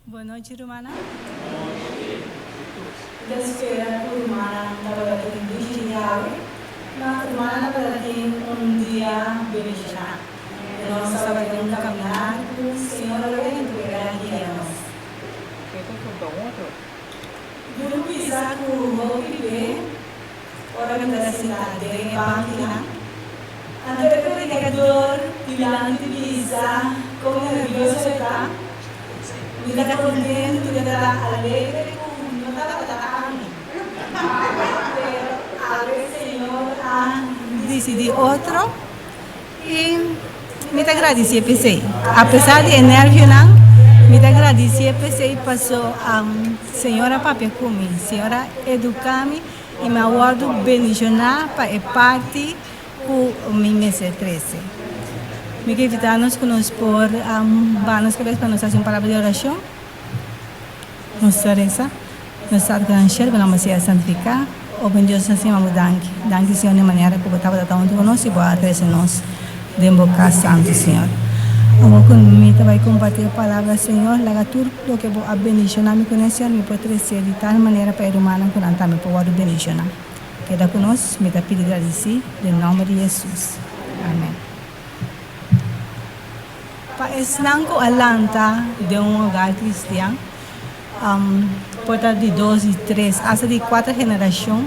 Bon nochi rumannan. Mi ta spera ku rumannan tabata tin dushi di awe, ma rumannan tabata tin un dia bendishoná. I nos tabata tin un kaminar ku Señor a logra entregá guia nos. Duru bisa ku hopi be ora mi ta sinta den e bankinan, anto e predikador dilanti bisa kon nervioso e ta. Mi ta kontentu ku e ta alegre ku no tabata ami. Pero awe Señor a disidí otro i mi ta gradisié p'esei. Apesar di e nervionan, mi ta gradisié p'esei paso Señor a papia ku mi, Señor a eduká mi i mi a wòrdu bendishoná pa e parti ku mi mester trese. Mi ke invitá nos ku nos por baha nos kabes pa nos hasi un palabra di orashon. Nos ta resa, Nos Tata ku nan shelu, ku nan bo sea santifiká. O bon Dios, nos stima bo danki. Danki, Señor, di manera ku bo tabata ta huntu ku nos i bo a trese nos den bo kas santu, Señor. Awor ku mi ta bai kompartí e palabra, Señor, laga tur loke bo a bendishoná mi kuné, Señor, mi por trese di tal manera pa e rumannan ku nan tambe por wòrdu bendishoná. Keda ku nos, mi ta pidi gradisí den nòmber di Hesus. Amèn. Pa esnan ku a lanta den un hogar kristian, por ta di dos, di tres, asta di kuater generashon,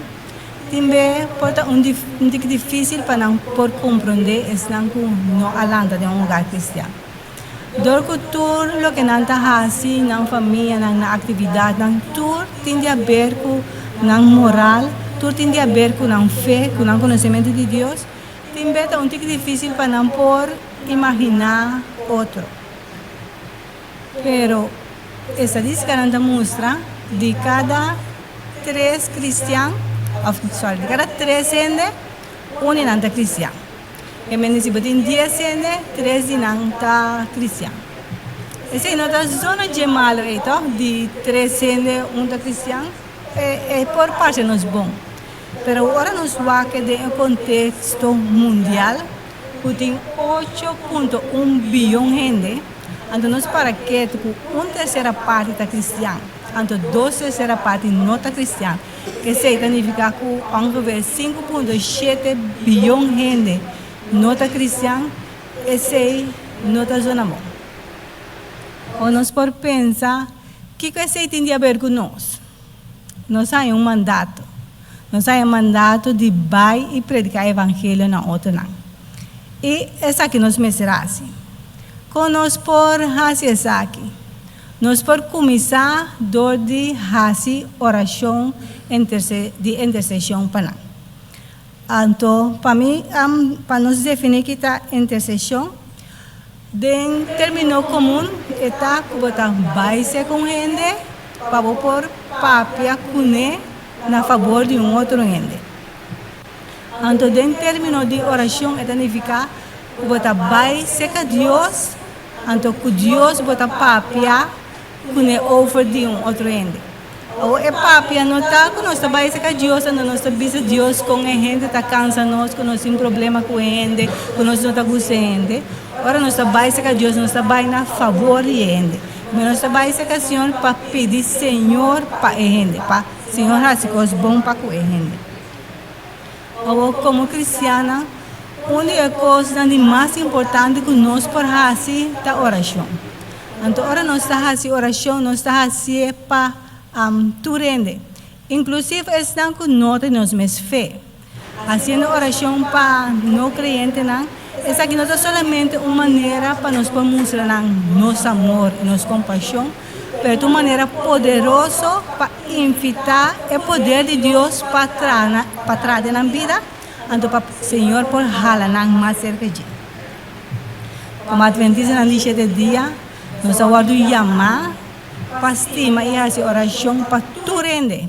tin be por ta un un tiki difísil pa nan por komprondé esnan ku no a lanta den un hogar kristian. Dor ku tur loke nan ta hasi, nan famianan, nan aktividatnan, tur tin di haber ku nan moral, tur tin di haber ku nan fe, ku nan konosementu di Dios, tin be ta un tiki difísil pa nan por imaginá otro. Pero estadístikanan ta mustra di kada tres kristian, òf sòri, di kada tres hende, un di nan ta kristian. E mende si bo tin dies hende, tres di nan ta kristian. Esei no ta zona dje malu ei tòg, di tres hende un ta kristian? E por parse nos bon. Pero ora nos wak den e konteksto mundial, ku tin 8.1 biyon hende, anto nos para ketu ku un tersera parti ta kristian, anto dos tersera parti no ta kristian. Esei ta nifiká ku ongeveer 5.7 biyon hende no ta kristian, esei no ta zona bon. O nos por pensa, Kiko esei tin di haber ku nos? Nos haña un mandato. Nos haña mandato di bai i prediká e evangelio na otronan. I esaki nos mester hasi. Kon nos por hasi esaki? Nos por kuminsá dor di hasi orashon di interseshon pa nan. Anto, pa mi, pa nos definí ki ta interseshon, den término komun e ta ku bo ta bai serka un hende pa bo por papia kuné na fabor di un otro hende. Anto den término di orashon e ta nifiká ku bo ta bai serka Dios. Anto ku Dios bo ta papia kuné over di un otro hende. Awor e papia no ta ku nos ta bai serka Dios anto nos ta bisa Dios kon e hende ta kansa nos, ku nos tin problema ku e hende, ku nos no ta gusta e hende. Ora nos ta bai serka Dios nos ta bai na fabor di e hende. Pero nos ta bai serka Señor pa pidi Señor pa e hende, pa Señor hasi kos bon pa ku e hende. Awor, komo kristiannan, un di e kosnan di mas importante ku nos por hasi ta orashon. Anto ora nos ta hasi orashon, nos ta hasié pa tur hende, inklusiv esnan ku no ta di nos mes fe. Hasiendo orashon pa no kreyentenan, esaki no ta solamente un manera pa nos por mustra nan nos amor i nos kompashon, Pero ta un manera poderoso pa invitá e poder di Dios pa traha pa traha den nan bida, anto pa Señor por hala nan mas serka dje. Komo Atventistanan di shete dia, nos a wòrdu yamá pa stima i hasi orashon pa tur hende,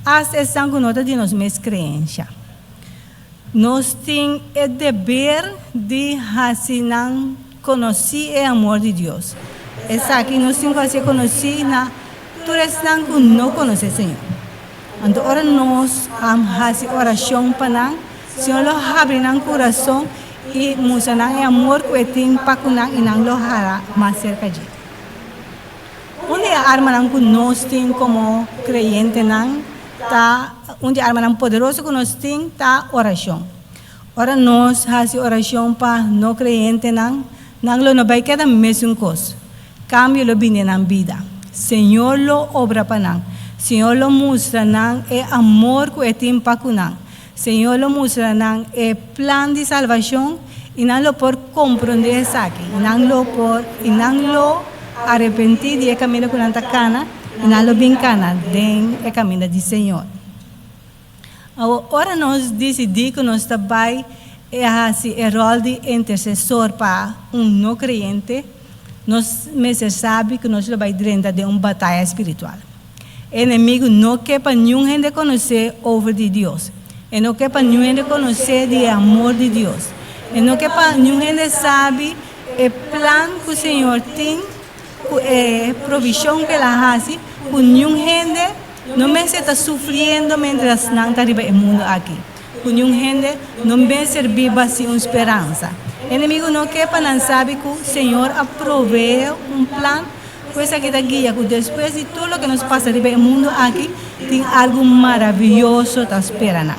asta esnan ku no ta di nos mes kreensha. Nos tin e deber di hasi nan konosí e amor di Dios. Esaki nos tin ku hasié konosí na tur esnan ku no konosé Señor. Anto ora nos hasi orashon pa nan, Señor lo habri nan kurason i mustra nan e amor ku e tin pa ku nan i nan lo hala mas serka dje. Un di e. di e armanan ku nos tin komo kreyentenan ta, un di e armanan poderoso ku nos tin ta orashon. Ora nos hasi orashon pa no kreyentenan, nan lo no bai keda mesun kos. Kambio lo bini den nan bida. Señor lo obra pa nan. Señor lo mustra nan e amor ku e tin pa ku nan. Señor lo mustra nan e plan di salbashon i nan lo por komprondé esaki i nan lo por i nan lo arepentí di e kaminda ku nan ta kana i nan lo bin kana den e kaminda di Señor. Awor, ora nos disidí ku nos ta bai e hasi e ròl di intersesor pa un no kreyente, nos mester sabi ku nos lo bai drenta den un bataya spiritual. E enemigu no ke pa niun hende konosé over di Dios. E no ke pa niun hende konosé di e amor di Dios. E no ke pa niun hende sabi e plan ku Señor tin ku e provishon ku el a hasi ku niun hende no mester ta sufriendo mientras nan ta riba e mundu aki. Ku niun hende no mester biba sin un speransa. E enemigu no ke pa nan sabi ku Señor a proveé un plan Ku esaki ta guia ku despues di tur loke nos pasa riba e mundu aki, tin algu maravioso ta spera nan.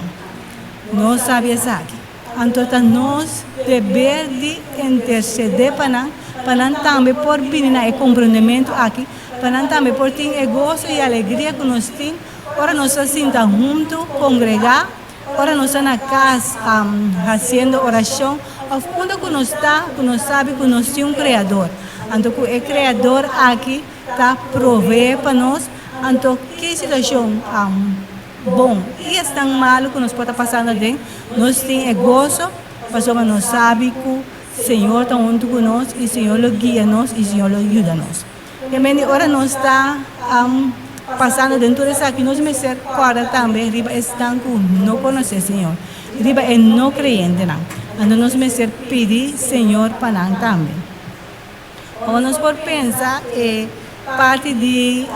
Nos sabi esaki. Anto ta nos deber di intersedé pa nan, pa nan tambe por bini na e komprondementu aki, pa nan tambe por tin e goso i alegria ku nos tin ora nos ta sinta huntu, kongregá, ora nos ta na kas hasiendo orashon òf unda ku nos ta ku nos sabi ku nos tin un Kreador. Anto ku e Kreador aki ta proveé pa nos, anto ki situashon bon i esnan malu ku nos por ta pasando aden, nos tin e goso pasobra nos sabi ku Señor ta huntu ku nos i Señor lo guia nos i Señor lo yuda nos. Kemende ora nos ta pasando den tur esaki, nos mester kòrda tambe riba esnan ku no konosé Señor, riba e no kreyentenan. Anto nos mester pidi Señor pa nan tambe. Ora nos por pensa e parti di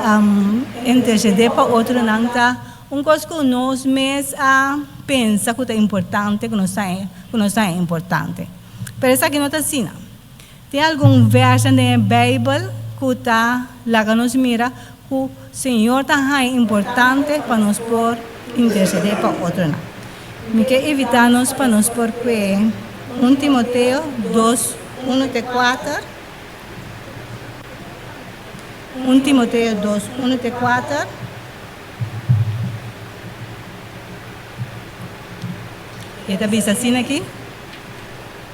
intersedé pa otronan ta un kos ku nos mes a pensa ku ta importante, ku nos ta haña importante. Pero esaki no ta asina. Tin algun versen den e Bijbel ku ta laga nos mira ku Señor ta haña importante pa nos por intersedé pa otronan. Mi ke invitá nos pa nos por kue un Timoteo dos, unu te kuater, un Timoteo dos, unu te kuater. E ta bisa asina aki.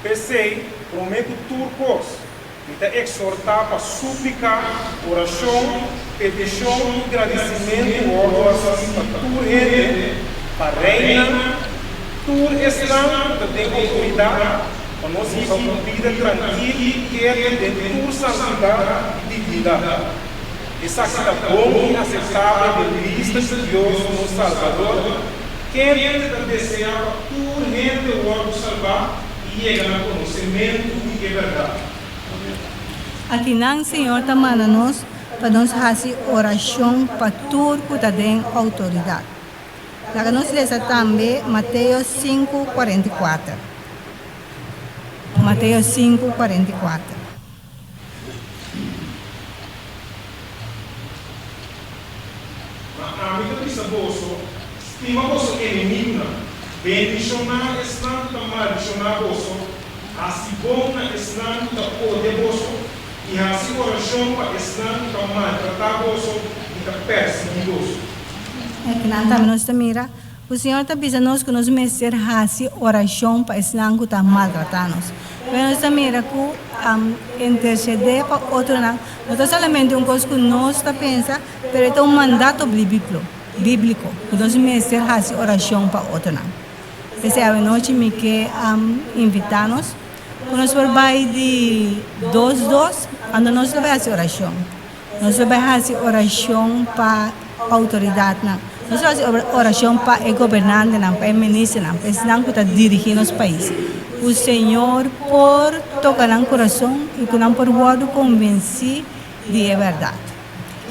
P'esei, promé ku tur kos, mi ta eksortá pa súplika, orashon, petishon i gradisimentu wòrdu hasí pa tur hende, pa reinan, tur esnan ku ta den outoridat, pa nos hiba un bida trankil i ketu den tur santidat i dignidat. Esaki ta bon i aseptabel den bista di Dios nos Salbador, Kende ta deseá pa tur hende wòrdu salbá i yega na konosementu di e bèrdat. Akinan Señor ta manda nos pa nos hasi orashon pa tur ku ta den outoridat. Laga nos lesa tambe Mateo sinku, 44. Mateo sinku, 44. Ma ami ta bisa boso, stima boso enemigunan, bendishoná esnan ku ta maldishoná boso, hasi bon na esnan ku ta odia boso, i hasi orashon pa esnan ku ta maltratá boso i ta pèrsiguí boso. Akinan tambe nos ta mira ku Señor ta bisa nos ku nos mester hasi orashon pa esnan ku ta maltratá nos. Pero nos ta mira ku intersedé pa otronan no ta solamente un kos ku nos ta pensa, pero e ta un mandato bíbliko ku nos mester hasi orashon pa otronan. P'esei awenochi mi ke invitá nos ku nos por bai di dos dos, anto nos lo bai hasi orashon. Nos lo bai hasi orashon pa outoridatnan. Nos lo hasi orashon pa e gobernantenan, pa e ministernan, pa esnan ku ta dirigí nos pais. Ku Señor por toka nan kurason i ku nan por wòrdu konvensí di e bèrdat.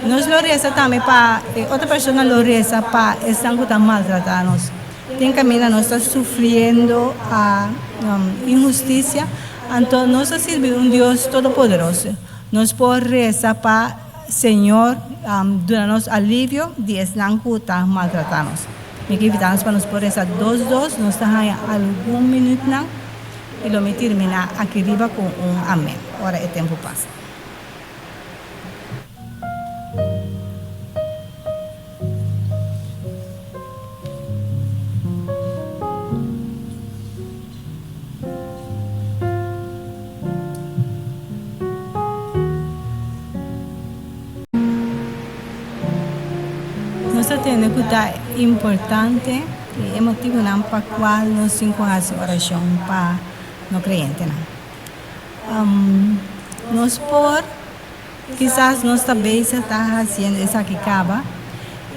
Nos lo resa tambe pa e otro persona lo resa pa esnan ku ta maltratá nos. Tin kaminda nos ta sufriendo inhustisia, anto nos ta sirbi un Dios todopoderoso. Nos por resa pa. Señor duna nos alivio di esnan ku ta maltratá nos. Mi ke invitá nos pa nos por resa dos dos, nos ta haña algun minütnan i lo mi terminá aki riba ku un amèn ora e tempu pasa. Nos ta tende ku ta importante i e motibunan pa kual nos tin ku hasi orashon pa no kreyentenan. Nos por Kisas nos ta bezig ta hasiendo esaki kaba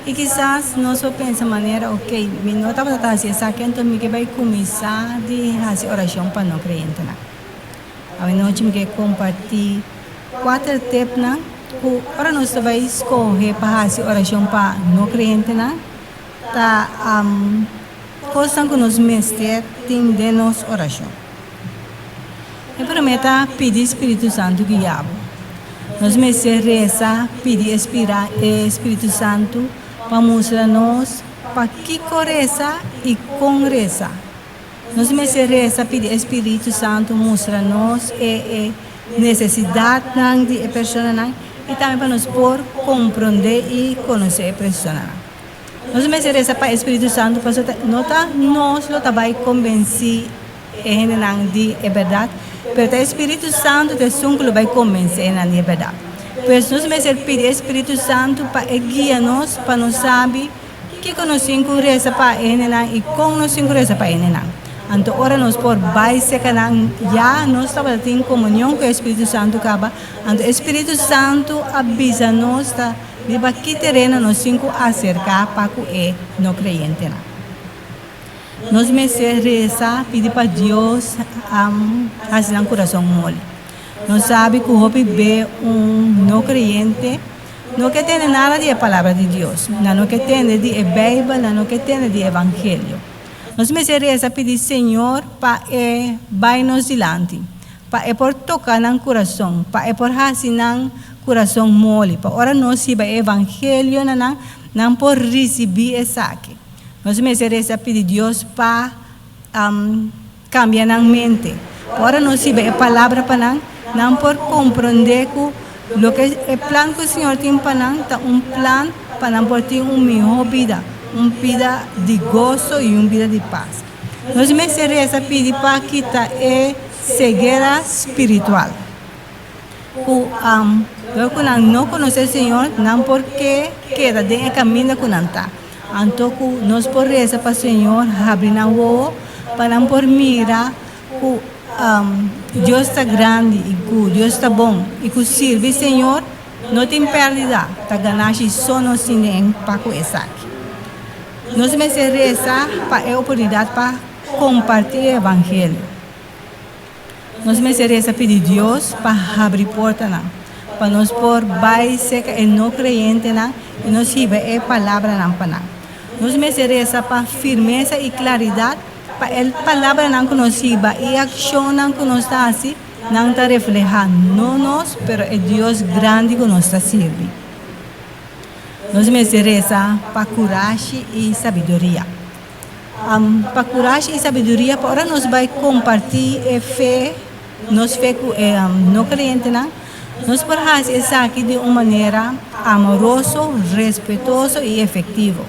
i kisas nos por pensa manera, Ok, mi no tabata ta hasi esaki, anto mi ke bai kuminsá di hasi orashon pa no kreyentenan. Awenochi mi ke kompartí kuater tepnan ku ora nos ta bai skohe pa hasi orashon pa no kreyentenan ta kosnan ku nos mester tin den nos orashon. E promé ta pidi Spiritu Santu guia bo. Nos mester resa pidi e Spiritu Santu pa mustra nos pakiko resa i kon resa. Nos mester resa pidi e Spiritu Santu mustra nos e e nesesidatnan di e personanan i tambe pa nos por komprondé i konosé e personanan. Nos mester resa pa e Spiritu Santu pasobra no ta nos lo ta bai kombensí e hendenan di e bèrdat, pero ta e Spiritu Santu ta esun ku lo bai kombensé nan di e bèrdat. Pues nos mester pidi e Spiritu Santu pa e guia nos pa nos sabi kiko nos tin ku resa pa e hendenan i kon nos tin ku resa pa e hendenan. Anto ora nos por bai serka nan, ya nos tabata tin komunion ku e Spiritu Santu kaba, anto e Spiritu Santu a bisa nos ta riba ki tereno nos tin ku aserká pa ku e no kreyentenan. Nos mester resa pidi pa Dios hasi nan kurason moli. Nos sabi ku hopi be un no kreyente no ke tende nada di e palabra di Dios, nan no ke tende di e Beibel, nan no ke tende di e evangelio. Nos mester resa pidi Señor pa e bai nos dilanti, pa e por toka nan kurason, pa e por hasi nan kurason moli, pa ora nos hiba e evangelio na nan, nan por risibí esaki. Nos mester resa pidi Dios pa kambia nan mente. Ora nos hiba e palabra pa nan, nan por komprondé ku loke e plan ku Señor tin pa nan ta un plan pa nan por tin un mihó bida, un bida di goso i un bida di pas. Nos mester resa pidi pa kita e ceguera spiritual. Ku dor ku nan no konosé Señor, nan por ke keda den e kaminda ku nan ta. Anto ku nos por resa pa Señor habri nan wowo pa nan por mira ku Dios ta grandi i ku Dios ta bon i ku sirbi Señor no tin pèrdida, ta ganashi so nos tin den pa ku esaki. Nos mester resa pa e oportunidat pa kompartí e evangelio. Nos mester resa pidi Dios pa habri portanan, pa nos por bai serka e no kreyentenan i nos hiba e palabranan pa nan. Nos mester resa pa firmesa i klaridat pa e palabranan ku nos hiba i e akshonnan ku nos ta hasi nan ta reflehá no nos pero e Dios grandi ku nos ta sirbi. Nos mester resa pa kurashi i sabiduria. Pa kurashi i sabiduria pa ora nos bai kompartí e fe, nos fe ku e no kreyentenan, nos por hasi esaki di un manera amoroso, respetuoso i efektivo.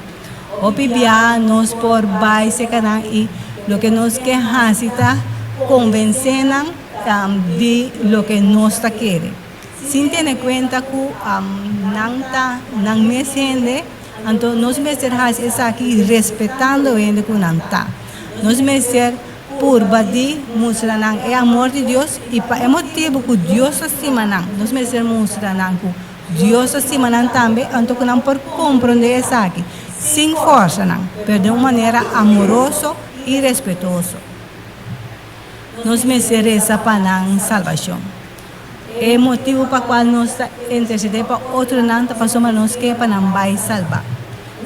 Hopi biaha nos por bai serka nan i loke nos ke hasi ta konvensé nan di loke nos ta kere, sin tene kuenta ku nan ta nan mes hende. Anto nos mester hasi esaki respetando hende ku nan ta. Nos mester purba di mustra nan e amor di Dios i pa e motibu ku Dios ta stima nan, nos mester mustra nan ku Dios ta stima nan tambe, anto ku nan por komprondé esaki sin forsa nan, pero den un manera amoroso i respetuoso. Nos mester resa pa nan salbashon. E motibu pa kual nos ta intersedé pa otronan ta pasobra nos ke pa nan bai salbá.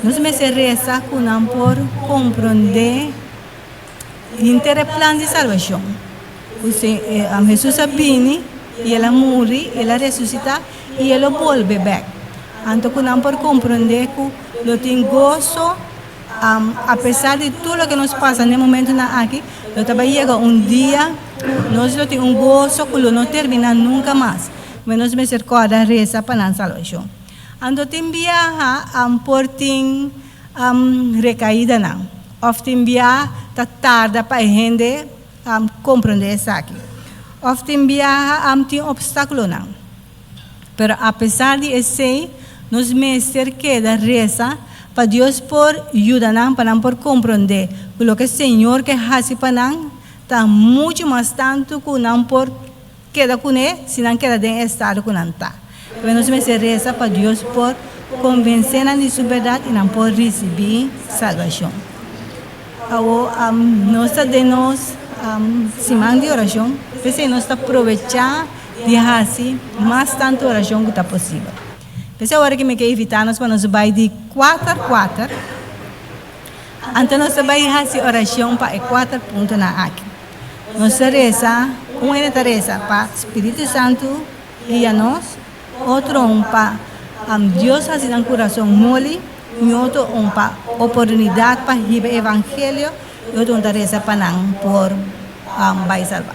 Nos mester resa ku nan por komprondé henter e plan di salbashon. Ku Hesus a bini i el a muri, el a resusitá. i e lo bolbe bèk. Anto ku nan por komprondé ku lo tin goso apesar di tur loke nos pasa na e momentunan aki, lo ta bai yega un dia ku nos lo tin un goso ku lo no terminá nunka mas. Pero nos mester kòrda resa pa nan salbashon. Anto tin biaha por tin rekaidanan òf tin biaha ta tarda pa e hende komprondé esaki òf tin biaha tin opstákulonan. Pero apesar di esei, nos mester keda resa pa Dios por yuda nan pa nan por komprondé ku loke Señor ke hasi pa nan ta muchu mas tantu ku nan por keda kuné si nan keda den e estado ku nan ta. Pero nos mester resa pa Dios por konvensé nan di su bèrdat i nan por risibí salbashon. Awor nos ta den nos siman di orashon, p'esei nos ta probechá di hasi mas tantu orashon ku ta posibel. P'esei awor aki mi ke invitá nos pa nos bai di kuater kuater, anto nos ta bai hasi orashon pa e kuater puntonan aki. Nos ta resa, un hende ta resa pa Spiritu Santu guia nos, otro un pa Dios hasi nan kurason moli, i otro un pa oportunidat pa hiba e evangelio, i otro un ta resa pa nan por bai salba.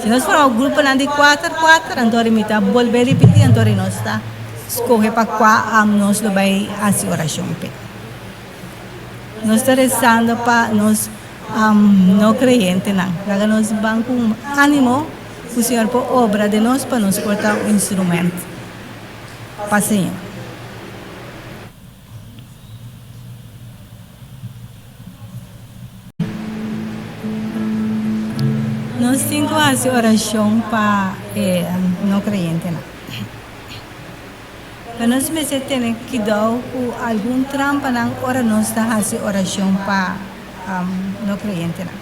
Si nos forma gruponan di kuater kuater, anto mi ta bolbe ripití, anto nos ta skohe pa kua nos lo bai hasi orashon p'e. Nos ta rezando pa nos no kreyentenan. Laga nos ban ku un ánimo ku Señor por obra den nos pa nos por ta un instrumènt pa Señor. Nos tin ku hasi orashon pa e no kreyentenan. Pero nos mester tene kidou ku algun trampanan ora nos ta hasi orashon pa no kreyentenan.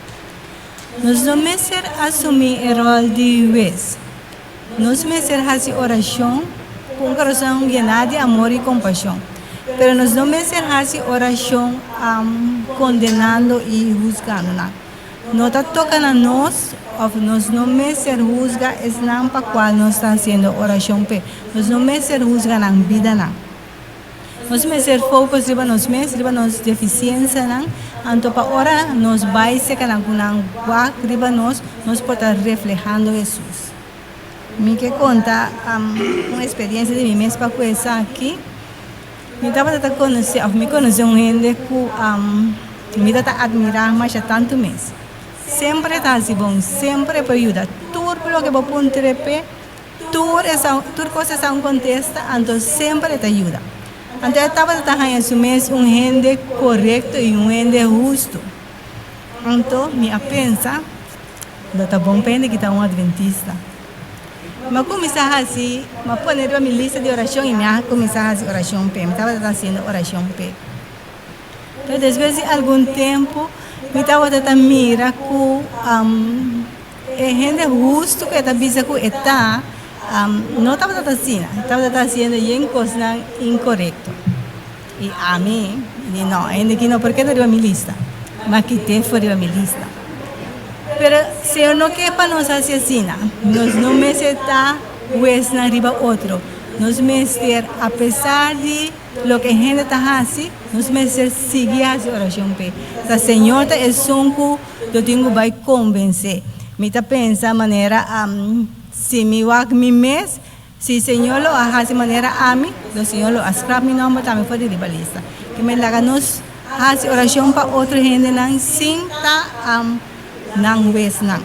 Nos no mester asumí e ròl di hues. Nos mester hasi orashon ku un kurason yená di amor i kompashon. Pero nos no mester hasi orashon kondenando i husgando nan. No ta toka na nos òf nos no mester husga esnan pa kual nos ta hasiendo orashon p'e. Nos no mester husga nan bidanan. Nos mester focus riba nos mes, riba nos defisiensianan, anto pa ora nos bai seka nan ku nan wak riba nos, nos por ta reflehando Hesus. Mi ke konta un eksperiensia di mi mes pa ku esaki. Mi tabata ta konosé òf mi konosé un hende ku mi ta ta atmirá masha tantu mes. Semper e ta hasi bon, semper e por yuda. Tur loke bo puntra p'e, tur esa tur kos esa un kontesta, anto semper e ta yuda. Anto e tabata ta haña su mes un hende korekto i un hende hustu. Anto mi a pensa, lo ta bon pa hende ki ta un adventista. Mi a kuminsá hasi, mi a pone riba mi lista di orashon i mi a kuminsá hasi orashon p'e. Mi tabata ta hasiendo orashon p'e. Pero despues di algun tempu mi tabata ta mira ku e hende hustu ku e ta bisa ku e ta, no tabata ta asina. E tabata ta hasiendo yen kosnan inkorekto. I ami di no, e hende aki no por keda riba mi lista. Mi a kit'é for riba mi lista. Pero Señor no ke pa nos hasi asina. Nos no mester ta huesnan riba otro. Nos mester, apesar di loke hende ta hasi, nos mester sigui hasi orashon p'e. Ta Señor ta esun ku lo tin ku bai konvensé. Mi ta pensa manera, si mi wak mi mes, Si Señor lo a haci manera ami, lo Señor lo a scrap mi nomber tambe for di riba lista. Ke men laga nos haci oracion pa otro hendenan sin ta nan huesnan.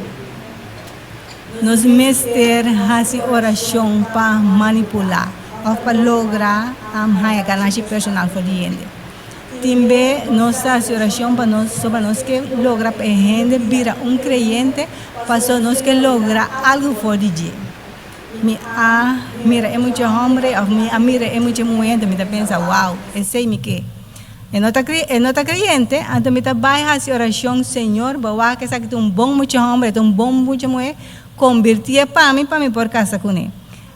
Nos mester haci oracion pa manipula of pa logra haya ganashi personal for di hende. Tin be nos ta haci oracion pa nos soba nos ke logra pa e hende bira un creyente paso nos ke logra algo for di dje. Mi a mira e mucha hombre of mi a mira e mucha muhe anto mi ta pensa wow esey mi ke. E no ta e no ta creyente anto mi ta bay haci oracion Señor bo wak esaki ta un bon mucha hombre e ta un bon mucha muhe convirtie pa mi pa mi por casa cune.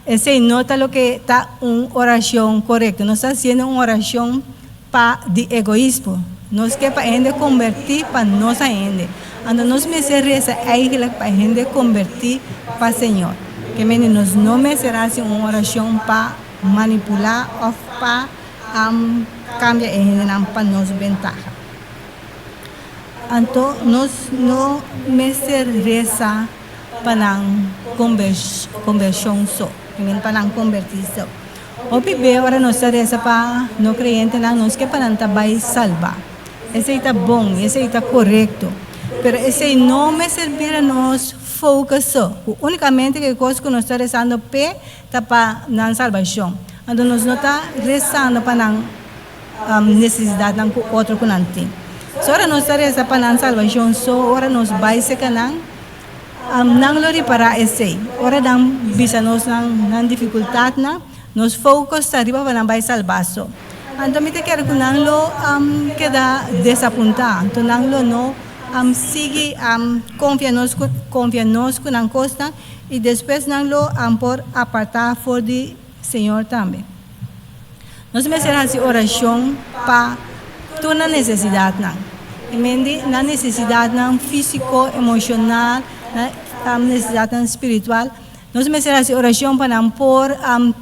Esey no ta loke ta un oracion corecto nos ta haciendo un oracion pa di egoismo. Nos ke pa hende kombertí pa nos a hende. Anto nos mester resa eigelijk pa hende kombertí pa Señor. Ke mende nos no mester hasi un orashon pa manipulá òf pa kambia e hendenan pa nos bentaha. Anto nos no mester resa pa nan kombershon so, ke mende pa nan kombertí so. Hopi be ora nos ta resa pa no kreyentenan nos ke pa nan ta bai salbá. Esei ta bon i esei ta korekto. Pero esei no mester bira nos focus so, ku únikamente ke kos ku nos ta resando p'e ta pa nan salbashon. Anto nos no ta resando pa nan nesesidatnan ku otro ku nan tin. So ora nos ta resa pa nan salbashon so ora nos bai serka nan, Nan lo ripará esei. Ora nan bisa nos nan difikultatnan, nos focus ta riba pa nan bai salbá so. Anto mi ta kere ku nan lo keda desapuntá. Anto nan lo no sigui konfia nos konfia nos ku nan kosnan i despues nan lo por apartá for di Señor tambe. Nos mester hasi orashon pa tur nan nesesidatnan. I men di nan nesesidatnan físiko, emoshonal, nan nesesidatnan spiritual. Nos mester hasi orashon pa nan por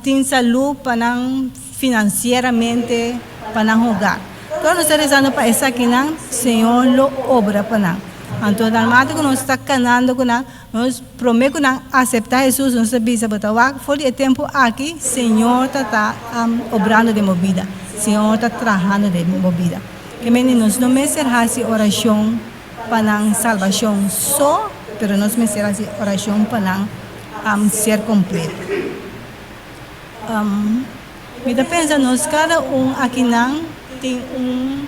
tin salú, pa nan finansieramente, pa nan hogar. Ora nos ta rezando pa esakinan, Señor lo obra pa nan. Anto narmate ku nos ta kanando ku nan, Nos promé ku nan aseptá Hesus, nos ta bisa, Bo ta wak, for di e tempu aki Señor ta ta obrando den bo bida, Señor ta trahando den bo bida. Ke mende nos no mester hasi orashon pa nan salbashon so, pero nos mester hasi orashon pa nan ser kompleto. Mi ta pensa nos kada un akinan tin un.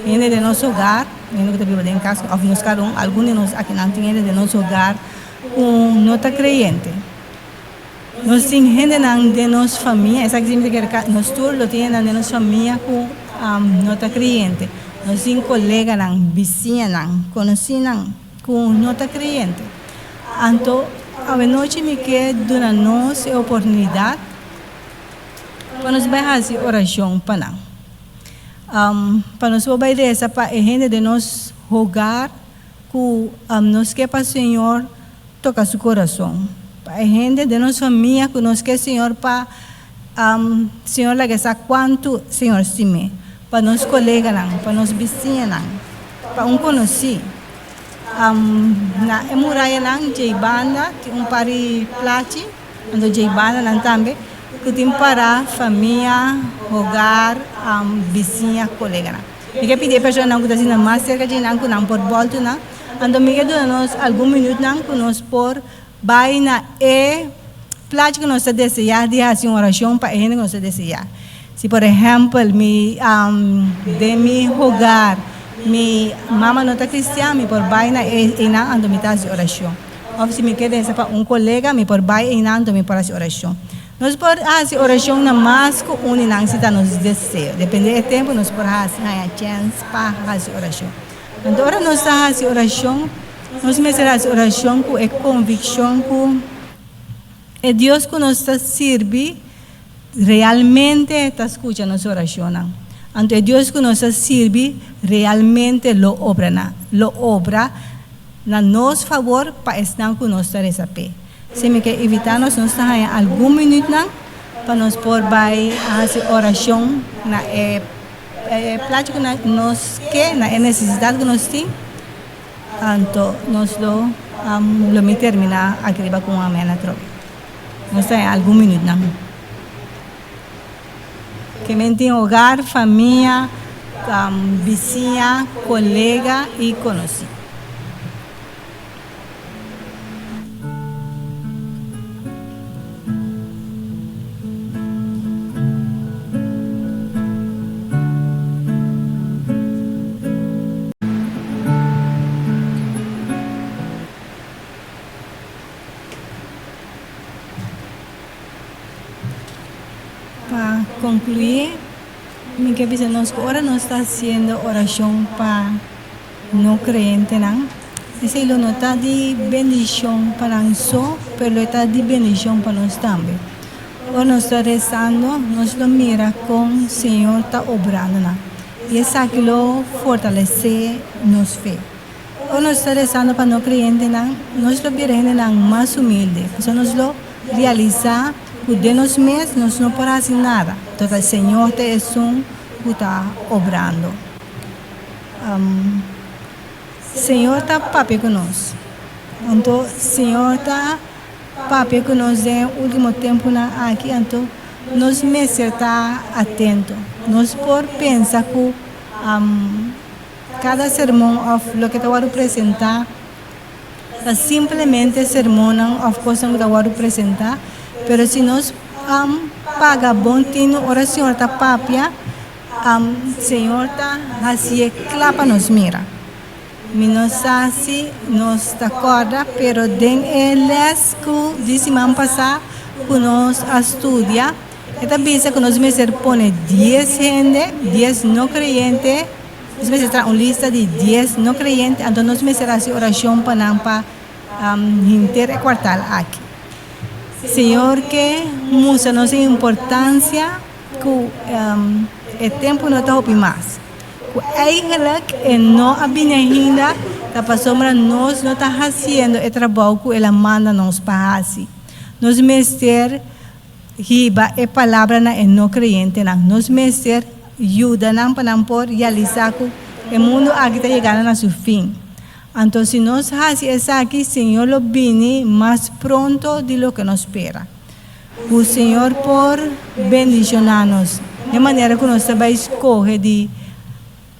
Hende den nos hogar, hende ku ta biba den kas, òf nos kada un, algun di nos akinan tin hende den nos hogar ku no ta kreyente. Nos tin hendenan den nos famia, esaki si mi ta kere ka nos tur lo tin hendenan den nos famia ku no ta kreyente. Nos tin koleganan, bisiñanan, konosínan ku no ta kreyente. Anto awenochi mi ke duna nos e oportunidat pa nos bai hasi orashon pa nan. Pa nos por bai resa pa e hende den nos hogar ku nos ke pa Señor toka su korason. Pa e hende den nos famia ku nos ke Señor pa Señor laga sa kuantu Señor stim'é. Pa nos koleganan, pa nos bisiñanan, pa un konosí. Na e murayanan djei banda tin un par di plachi. Anto djei bandanan tambe ku tin para famia, hogar, bisiña, koleganan. Mi ke pidi e personanan ku ta sinta mas serka dje nan ku nan por bòltu nan. Anto mi ke duna nos algun minütnan ku nos por bai na e plachi ku nos ta deseá di hasi un orashon pa e hende ku nos ta deseá. Si por ehèmpel mi den mi hogar mi mama no ta kristian mi por bai na e einan anto mi ta hasi orashon. Òf si mi ke resa pa un kolega, mi por bai einan anto mi por hasi orashon. Nos por hasi orashon na mas ku un di nan si ta nos deseo. Depende e tempu nos por hasi haña chèns pa hasi orashon. Anto ora nos ta hasi orashon, nos mester hasi orashon ku e konvikshon ku e Dios ku nos ta sirbi realmente ta skucha nos orashonnan. Anto e Dios ku nos ta sirbi realmente lo obra na lo obra na nos fabor pa esnan ku nos ta resa p'e. Si mi ke invitá nos, nos ta haña algun minütnan pa nos por bai hasi orashon na e plachi ku nos ke, na e nesesidat ku nos tin. Anto nos lo lo mi terminá aki riba ku un amèn atrobe. Nos ta haña algun minütnan. Ke men tin hogar, famia, bisiña, kolega i konosí. Pa konkluí, mi ke bisa nos ku ora nos ta hasiendo orashon pa no kreyentenan, esei lo no ta di bendishon pa nan so, pero lo e ta di bendishon pa nos tambe. Ora nos ta resando, nos lo mira kon Señor ta obrando nan, i esaki lo fortalesé nos fe. Ora nos ta rezando pa no kreyentenan, nos lo bira hendenan mas humilde, pasobra nos lo realisá ku den nos mes nos no por hasi nada, total Señor ta esun ku ta obrando. Señor ta papia ku nos. Anto Señor ta papia ku nos den e último tempunan aki, anto nos mester ta atento. Nos por pensa ku kada sermon òf loke ta wòrdu presentá ta simplemente sermonnan òf kosnan ku ta wòrdu presentá, pero si nos paga bon tinu ora Señor ta papia, Señor ta hasié kla pa nos mira. Mi no sa si nos ta kòrda, pero den e lès ku di siman pasá ku nos a studia, e ta bisa ku nos mester pone dies hende, dies no kreyente, nos mester traha un lista di dies no kreyente, anto nos mester hasi orashon pa nan pa henter e kuartal aki. Señor ke mustra nos e importansia ku e tempu no ta hopi mas, ku eigenlijk e no a bini ainda ta pasobra nos no ta hasiendo e trabou ku el a manda nos pa hasi. Nos mester hiba e palabra na e no kreyentenan. Nos mester yuda nan pa nan por realisá ku e mundu aki ta yegando na su fin. Anto si nos hasi esaki, Señor lo bini mas pronto di loke nos spera. Ku Señor por bendishoná nos den manera ku nos ta bai skohe di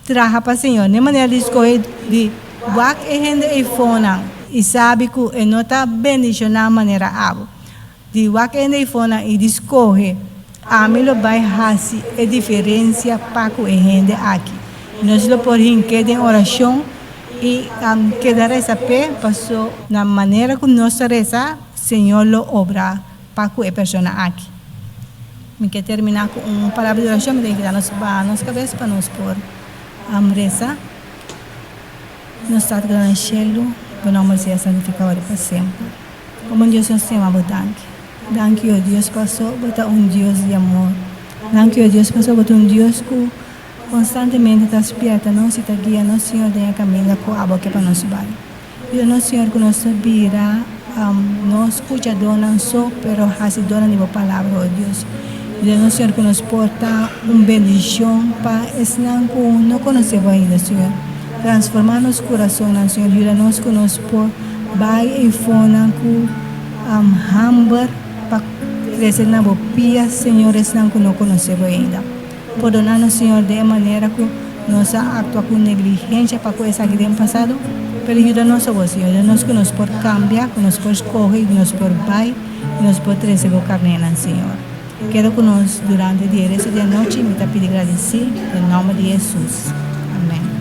traha pa Señor, den manera di skohe di wak e hende eifonan i sabi ku e no ta bendishoná manera abo. Di wak e hende eifonan i di skohe, Ami lo bai hasi e diferensia pa ku e hende aki. Nos lo por hink'é den orashon i keda resa p'e, paso na manera ku nos ta resa, Señor lo obra pa ku e persona aki. Mi ke terminá ku un palabra di orashon, mi ta invitá nos baha nos kabes pa nos por resa. Nos Tata ku ta na shelu, bo nòmber sea santifiká ora pa semper. Komo Dios nos stima bo danki. Danki o Dios paso bo ta un Dios di amor. Danki o Dios paso bo ta un Dios ku konstantemente ta spierta nos i ta guia nos Señor den e kaminda ku abo ke pa nos bai. Yuda nos Señor ku nos ta bira no skuchadónan so pero hasidónan di bo palabra o Dios. Yuda nos Señor ku nos por ta un bendishon pa esnan ku no konosé bo ainda Señor. Transformá nos kurasonnan Señor. Yuda nos ku nos por bai eifonan ku hamber pa trese na bo pia Señor esnan ku no konosé bo ainda. Pordoná nos, Señor, den e manera ku nos a aktua ku negligensha pa ku esaki den pasado, pero yuda nos awor, Señor, yuda nos ku nos por kambia, ku nos por skohe i ku nos por bai i nos por trese bo karnénan, Señor. Keda ku nos durante di e resto di anochi, mi ta pidi gradisí den nòmber di Hesus. Amèn.